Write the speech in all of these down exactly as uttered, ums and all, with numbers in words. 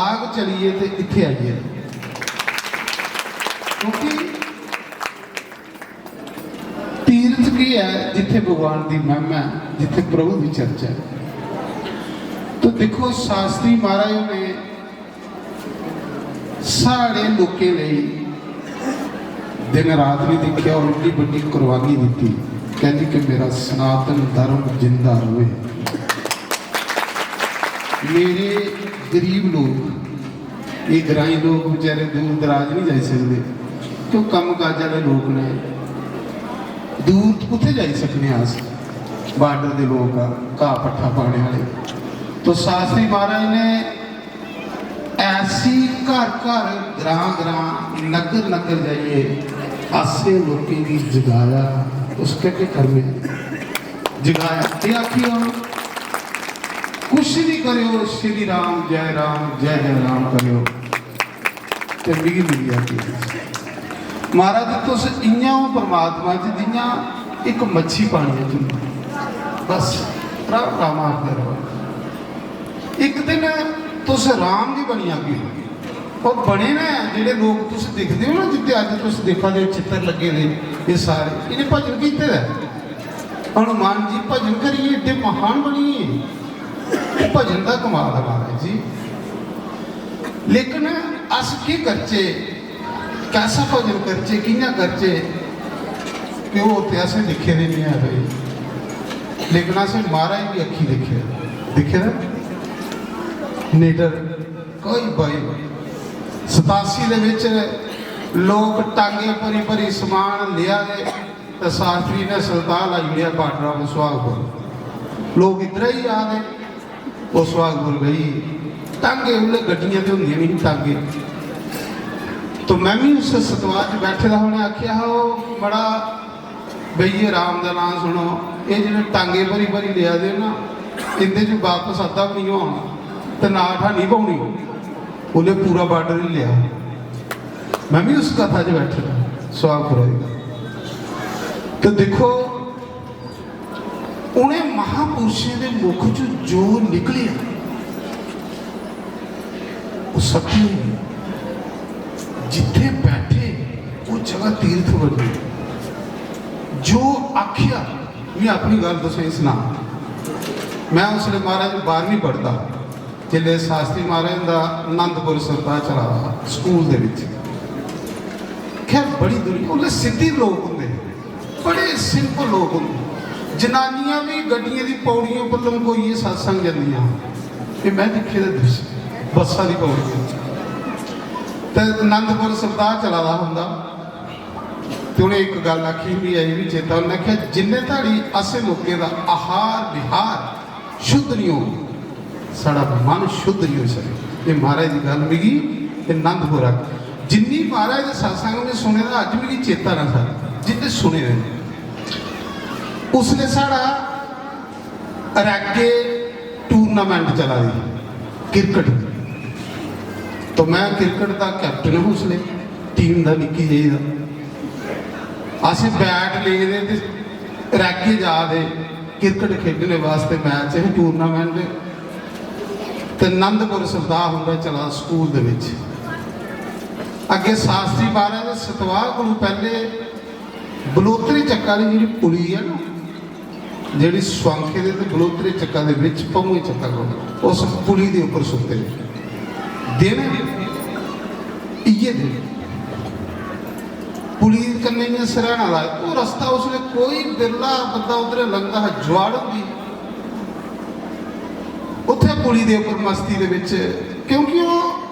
आग चलिए ते इत्थे आइए, क्योंकि तीर्थ की है जिथे भगवान दी महिमा है, जिथे प्रभु की चर्चा है। तो देखो, शास्त्री महाराज ने साढ़े लोकें लेई दिन रात नहीं देखा और इतनी बड़ी कुर्बानी दी, कहती कि मेरा सनातन धर्म जिंदा रहे। मेरे गरीब लोग, ये ग्राईं लोग बेचारे दूर दराज नहीं जाई सकते, क्यों, कम्म काज वाले लोग ने, दूर कुत्थे जाई सकने अस? बॉर्डर दे लोग आ, घाह पट्ठा पाने वाले। तो शास्त्री महाराज ने ऐसी घर घर, ग्रां ग्रां, नगर नगर जाइए ऐसे लोगों की जगाया। उसके के कर्मे जगाया, ये आखियो, कुछ भी करियो, श्री राम जय राम जय जय राम करियो, ते मिगी मिली जाती। महाराज, तुस इ'यां हो परमात्मा च जि'यां इक मच्छी पानियै च होंदी। बस, राम राम आखदे रहो। इक दिन तुस राम जी बनी जागे। और बने ना, जेह्ड़े लोक तुस दिखदे हो ना, जित्थे अज्ज तुस दिक्खा दे चित्र लग्गे दे, ये सारे, इ'नें भजन कीते दा ऐ। हनुमान जी भजन करियै एड्डे महान बनी गे। भजन दा कमाल है महाराज जी। लेकिन अस केह् करचै, कैसा भजन करचै, कि'यां करचै, कि ओह् ते असें दिक्खे दे निं है भाई। लेकिन असें महाराज दी अक्खीं दिक्खे, दिक्खे दा निडर, कोई भाई। सतासी दे बिच लोक टांगे भरी भरी समान लेआ दे, ते शास्त्री ने सरताल आई ओड़ेआ बार्डर पर सुहागपुर। लोक इद्धरा ही आ दे, ओह् सुहागपुर गई। टांगे, उल्ले गड्डियां ते होंदियां नहीं टांगे। तो मैं भी उस सतवार च बैठे दा, उ'नें आखेआ हा, "ओह् बड़ा बेहियै राम दा नांऽ सुनो, एह् जेह्ड़े टांगे भरी भरी लेआ दे ना, इं'दे च बापस अद्धा बी नहीं होना, ते ना ठा नहीं पौनी।" उ'नें पूरा बार्डर ही लेआ। मैं भी उस कथा च बैठे दा, सुहागपुर दी। तो दिक्खो, उ'नें महापुरुषें दे मुख च जो निकलेआ, ओह् सत्य ही। जित्थे बैठे, ओह् जगह तीर्थ बनी। जो आखिया, मैं अपनी गल्ल तुसेंगी सनां, मैं उसले महाराज बारहवीं पढ़दा, जिसले शास्त्री महाराज दा आनंदपुर सरताल चला दा हा स्कूल दे विच। खैर, बड़ी दुनिया, उसले सिद्धि लोक होंदे हे। बड़े simple लोक होंदे। जनानियां भी गड्डियें दी पौड़ियें उप्पर लमकोइयै सत्संग जंदियां। एह् में दिक्खे दे दृश्य, बस्सा दी पौड़ियें। ते आनंदपुर सरताल चला दा होंदा। ते उ'नें इक गल्ल आखी, मिगी अजें बी चेता, उ'नें आखेआ, "जिन्ने धड़ी असें लोकें दा आहार विहार शुद्ध निं होग, साढ़ा मन शुद्ध निं होई सकदा।" एह् महाराज दी गल्ल मिगी, एह् आनंदपुर आ। जिन्नी महाराज दे सत्संग में सुने दा, अज्ज मिगी चेता ना सारा, जिन्ने सुने दे। उसले साढ़ा रैके tournament चला दी cricket दी। तो मैं cricket दा captain हा उसले, team दा निक्की जेही दा। असें bat लेदे ते रैके जा दे cricket खेडने वास्ते, match ही tournament। ते आनंदपुर सरताल हुंदा चला स्कूल दे विच। अग्गे शास्त्री महाराज दे सतवाह कोलू पैहले बलोतरी चक्का आह्ली जेह्ड़ी पुली ऐ ना, जेह्ड़ी स्वांखे दे ते बलोतरी चक्का दे बिच, भमुए चक्का कोल, उस पुली दे उप्पर सुत्ते दे। दिन इ'यै दिन। पुली कन्नै इ'यां सरैह्ना लाए, ओह् रस्ता उसलै कोई बिरला बंदा उद्धर लंघदा हा, जुआड़ होंदी। उत्थै पुली दे उप्पर मस्ती दे बिच, क्योंकि ओह्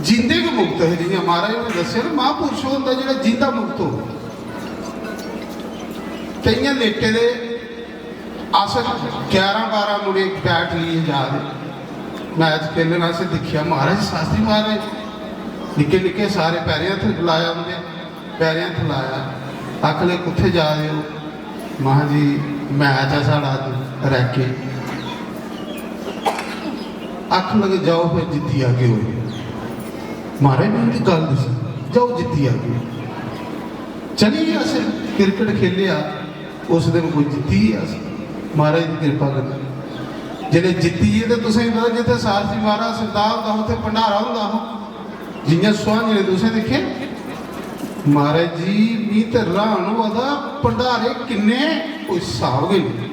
जींदे गै मुक्त हे, जि'यां महाराज होरें दस्सेआ ना, महापुरुष ओह् होंदा जेह्ड़ा जींदा मुक्त हो। ते इ'यां लेटे दे अस ग्यारह बारह मुड़े bat लेइयै जा दे, match खेलन। असें दिक्खेआ महाराज, शास्त्री महाराज निक्के निक्के, सारे पैरें हत्थ लाया उं'दे। पैरें हत्थ लाया, आखन लगे, "कुत्थै जा दे ओ?" महां जी, "मैच ऐ साढ़ा अज्ज रैके।" आखन लगे, "जाओ फिर, जित्ती आगे ओ।" महाराज ने उं'दी गल्ल दस्सी, "जाओ, जित्ती आगे ओ।" चली गे अस, क्रिकेट खेलेआ, उस दिन कोई जित्ती गे अस, महाराज दी किरपा कन्नै। जेल्लै जित्तियै ते तुसेंगी पता, जित्थै सारथी महाराज सरदार होंदा हा, उत्थै भंडारा होंदा हा। जि'यां सुहांजने तुसें दिक्खे, महाराज जी, मी ते र्हान होआ दा, भंडारे किन्ने, कोई स्हाब गै नेईं।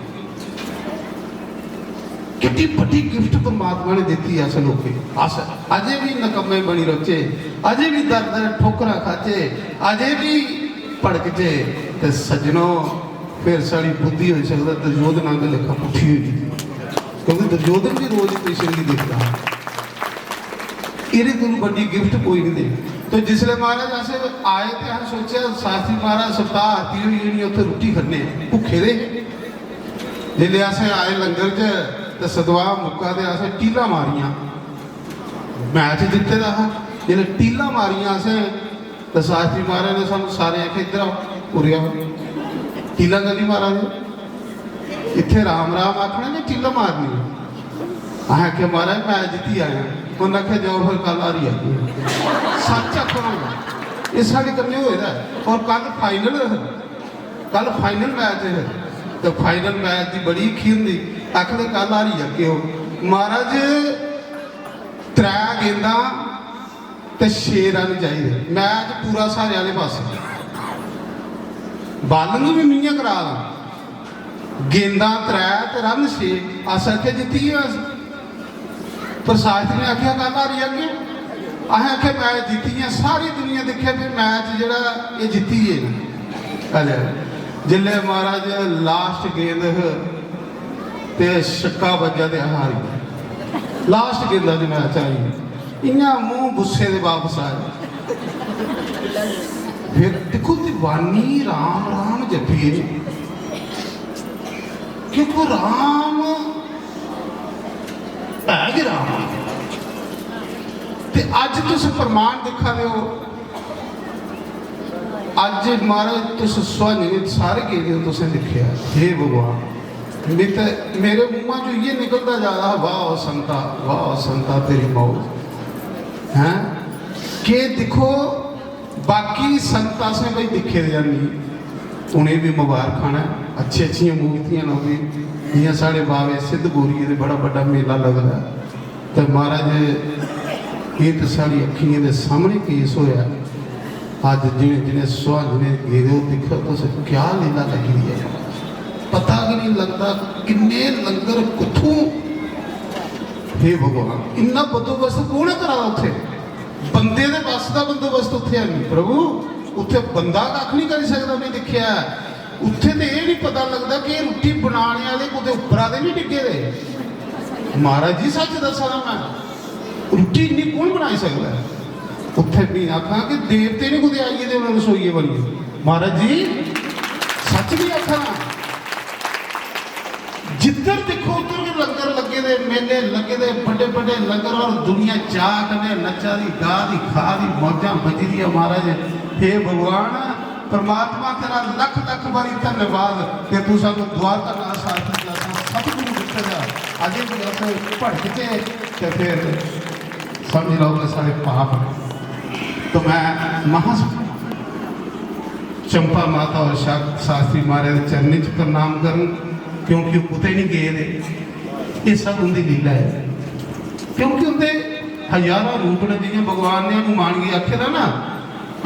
कितनी बड्डी गिफ्ट परमात्मा ने दित्ती अस लोकें। अस अजें बी नकम्मे बनी रौह्चे, अजें बी दर दर ठोकरां खाचे, अजें बी भड़कचे, ते सज्जनो, फिर साढ़ी बुद्धि होई सकदा दुर्योधन आंगर लेखा पुट्ठी होई गेदी, क्योंकि दुर्योधन भी रोज कृष्ण गी दिखदा हा। एह्दे कोलू बड्डी गिफ्ट कोई नहीं दे। तो जिसले महाराज अस आए ते अस सोचेआ, शास्त्री महाराज सप्ताह आरती होई गेई, उत्थे रुट्टी खन्ने, भुक्खे दे। जिसले अस आए लंगर च, ते सतवाह मुक्का ते असें टीला मारियां। मैच जित्ते दा हा। जिसले टीला मारियां असें, ते शास्त्री महाराज ने सानू सारे आखेआ, "इद्धर आओ, उरे आओ।" टीला कैह्ली मारा दे? इत्थे राम राम आखना जां टीला मारनी? असें आखेआ, "महाराज, मैच जित्ती आए आं।" उन्नै आखेआ, "जाओ, फिर कल हारी जागे।" सच्च आखना होगा, एह् साढ़े कन्नै होए दा ऐ। और कल फाइनल, कल फाइनल मैच है, ते फाइनल मैच दी बड़ी ईखी होंदी। आखदे, "कल हारी जागे ओ।" महाराज, त्रै गेंदां ते छे रन चाहिदे, मैच पूरा सारे आह्ले पासै। बालन बी मियां करा दा, गेंदां त्रै ते रन छे, अस आखेआ जित्ती गे अस। पर शास्त्री ने आखेआ, "कल हारी जागे।" असें आखेआ, "मैच जित्ती गे।" सारी दुनिया दिक्खेआ, फिर मैच जेह्ड़ा एह् जित्ती गे न। अले, जिसलै महाराज लास्ट गेंद ही ते छक्का बज्जा ते अस हारी गे। लास्ट गेंदा च मैच आई, इ'यां मूंह गुस्से दे वापस आए। फिर दिक्खो, दीवानी राम राम जपिए, क्योंकि राम है गै राम। ते अज्ज तुस प्रमाण दिक्खा दे हो, अज्ज महाराज तुस सुहाने सारे गेदे हो, तुसें दिक्खेआ, हे भगवान, मी ते, मेरे मुंहा चों इ'यै निकलदा जा दा हा, "वाह ओ संता, वाह ओ संता, तेरी मौज।" हैं? के दिक्खो, बाकी संत असें भाई दिक्खे दे हैनी, उ'नें बी मुबारखां न, अच्छी अच्छियां मूर्तियां न ओह्दी, जि'यां साढ़े बावे सिद्ध गौरिये दे बड़ा बड्डा मेला लगदा ऐ। ते महाराज, एह् ते साढ़ी अक्खियें दे सामने केस होया। अज्ज जि'नें, जि'नें सुहागने गेदे, ओह् दिक्खो तुस, क्या लीला लगी दी ऐ, पता गै नहीं लगदा किन्ने लंगर कुत्थों। हे भगवान, इन्ना बंदोबस्त कौन ऐ करा दा उत्थे? बंदे दे बस दा बंदोबस्त उत्थे है नहीं प्रभु, उत्थे बंदा कक्ख नहीं करी सकदा। मैं दिक्खेआ ऐ, उत्थे ते एह् नहीं पता लगदा कि रुट्टी बनाने आह्ले कुतै उप्परा दे नहीं डिग्गे दे। महाराज जी, सच दस्सा दा मैं, रुट्टी इन्नी कौन बनाई सकदा ऐ? उत्थे मैं आखां कि देवते नहीं कुतै आई गेदे होने रसोइये बनियै। महाराज जी, सच नहीं आखा ना। जिद्धर दिक्खो उद्धर गै लंगर लग्गे दे, मेले लग्गे दे, बड्डे बड्डे लंगर, और दुनिया चाऽ कन्नै नच्चा दी, गा दी, खा दी, मौजां बजी दियां। महाराज, हे भगवान, परमात्मा तेरा लख लख बारी धन्यवाद कि तू सानू द्वारका नाथ शास्त्री दा सतगुरु दित्ते दा, अजें भी अस भटकदे ते फिर समझ लो कि साढ़े पाप न। तो मैं महा चंपा माता और शा-, शास्त्री महाराज दे चरणें च प्रणाम करन, क्योंकि ओह् कुतै नहीं गे दे। एह् सब उंदी लीला ऐ, क्योंकि उंदे हजारां रूप न। जियां भगवान ने हनुमान गी आखे दा ना,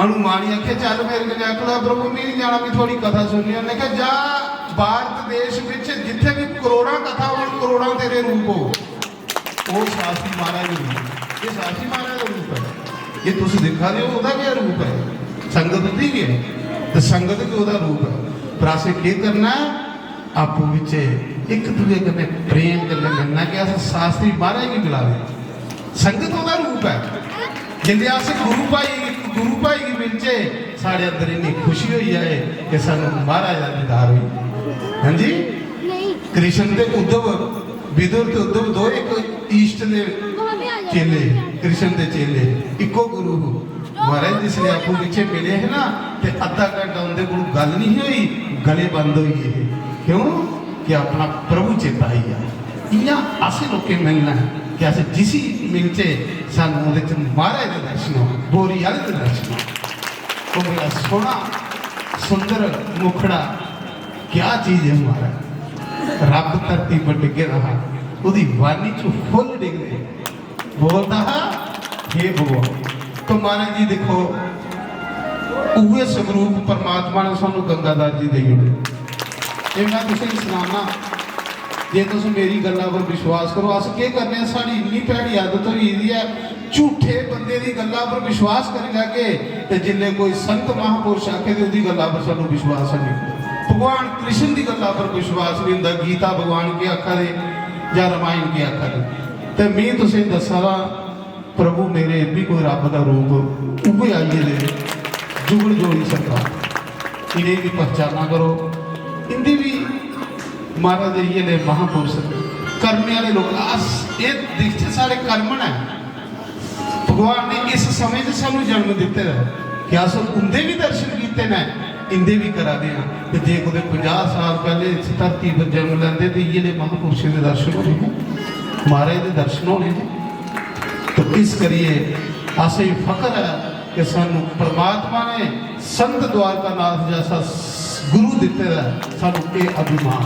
हनुमान गी आखे, "चल मेरे कन्नै अकेला, प्रभु, मैं नहीं जाना, मैं थोड़ी कथा सुननी।" उन्हें कहा, "जा, भारत देश विच जिथे भी करोड़ां कथा होन, करोड़ां तेरे रूप हो।" ओह् शास्त्री महाराज रूप, ये शास्त्री महाराज दा रूप ऐ। ये तुस दिक्खा दे हो, ओह्दा केह् रूप ऐ? संगत दी गै, ते संगत गै ओह्दा रूप ऐ। पर असें केह् करना ऐ? आपूं बिच्चे इक दूए कन्नै प्रेम कन्नै मिलना कि अस शास्त्री महाराज गी बुलावे। संगत ओह्दा रूप ऐ। जिसलै अस गुरु भाई, गुरु भाई गी मिलचे, साढ़े अंदर इन्नी खुशी होई जाए कि सानू महाराज दा दीदार होई जाए। हां जी, कृष्ण ते उद्धव, विदुर ते उद्धव दो इक इष्ट दे चेले, कृष्ण दे चेले, इक्को गुरु हो। महाराज जिसले आपूं बिच्चे मिले हे ना, ते अद्धा घंटा उंदे कोल गल्ल नहीं होई, गले बंद होई गे हे। क्यों? कि अपना प्रभु चेता आई गया। इयां असें लोकें मिलना है कि अस जिसी मिलचे, सानू ओहदे च महाराज दे दर्शन हो, बोरी आले दे दर्शन हो। ओह बड़ा सोहना, सुंदर मुखड़ा, क्या चीज है महाराज। रब धरती पर डिग्गे दा हा, ओह्दी वाणी च फुल्ल डिगदे, बोलदा हा, "हे भगवान।" तो महाराज जी दिक्खो, उ'ऐ स्वरूप परमात्मा ने सानू गंगाधर जी देई ओड़े। एह् में तुसेंगी सनाना, जे तुस मेरी गल्ला पर विश्वास करो, अस केह् करने आं, साढ़ी इन्नी भैड़ी आदत होई गेदी ऐ, झूठे बंदे दी गल्ला पर विश्वास करी लैगे, ते जिल्लै कोई संत महापुरुष आखे ते ओह्दी गल्ला पर सानू विश्वास नेईं। भगवान कृष्ण दी गल्ला पर विश्वास नेईं होंदा, गीता भगवान केह् आखा दे जां रामायण केह् आखा दे। ते में तुसेंगी दस्सा दा, प्रभु मेरे, एह् बी कोई रब्ब दा रूप, उ'ऐ आई गेदे जुगल जोड़ी सरकार। इ'नेंगी पहचाना करो, इं'दी बी महाराज इ'यै ले महापुरुष, कर्मे आह्ले लोक। अस एह् दिखचै, साढ़े कर्म न। भगवान ने इस समें च सानू जन्म दित्ते दा ऐ कि अस उं'दे बी दर्शन कीते न, इं'दे बी करा दे आं। ते जे कुतै पंजाह् साल पैह्ले इस धरती पर जन्म लैंदे ते इ'यै ले महापुरुषें दे दर्शन होने हे, महाराज दे दर्शन होने हे। तो इस करियै असेंगी फख्र ऐ कि सानू परमात्मा ने संत द्वारकानाथ जैसा गुरु दित्ते दा ऐ, सानू एह् अभिमान,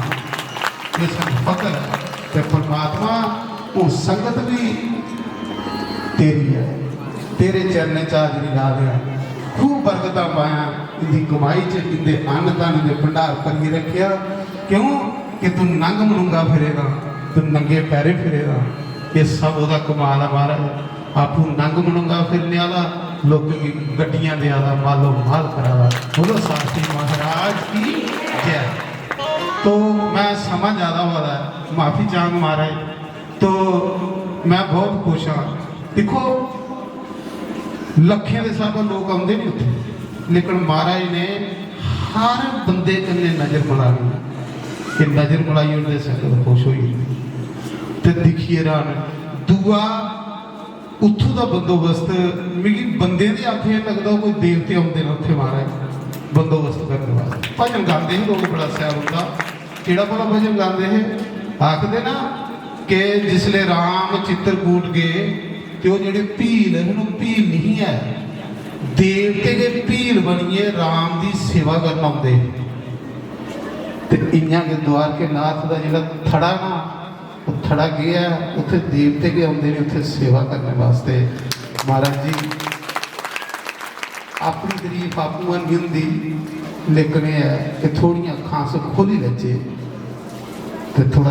एह् सानू फख्र ऐ। ते परमात्मा, हून संगत भी तेरी ऐ, तेरे चरणें च हाजरी ला दे आं। खूब बरकतां पायां इंदी कमाई च, इंदे अन्न धन दे भंडार भरियै रखेआ। क्यों कि तू नंग मनुंगा फिरे दा, तू नंगे पैरे फिरे दा। एह् सब ओह्दा कमाल ऐ महाराज। आपूं नंग मनुंगा फिरने आह्ला, लोकें गी गड्डियां देआ दा, मालो माल करा दा। बोलो शास्त्री महाराज की जय। तो मैं समां ज्यादा होआ दा ऐ, माफी चांग महाराज। तो मैं बहुत खुश हाँ। दिक्खो, लक्खें दे स्हाबै लोक औंदे न उत्थै, लेकिन महाराज ने हर बंदे कन्नै नजर मलानी। ते नजर मलाई ओड़दे, संगत खुश होई जंदी। ते दिक्खियै र्हान। दूआ, उत्थूं दा बंदोबस्त, मिगी बंदे दे आखे लगदा कोई देवते औंदे न उत्थै महाराज बंदोबस्त करने वास्तै। भजन गांदे हे लोक, बड़ा शैल होंदा। केह्ड़ा भला भजन गांदे हे? आखदे ना कि जिसले राम चित्रकूट गे ते ओह् जेह्ड़े भील हे, ओह् भील नहीं ऐ, देवते गै भील बनियै राम दी सेवा करन औंदे हे। ते इ'यां गै द्वारकेनाथ दा जेह्ड़ा थड़ा ना, ओह् थड़ा केह् ऐ, उत्थै देवते गै औंदे न उत्थै सेवा करने वास्तै। महाराज जी, अपनी तारीफ आपूं है नहीं होंदी, लेकिन एह् ऐ कि थोड़ियां अक्खां अस खोह्ल्ली लैचे ते थोड़ा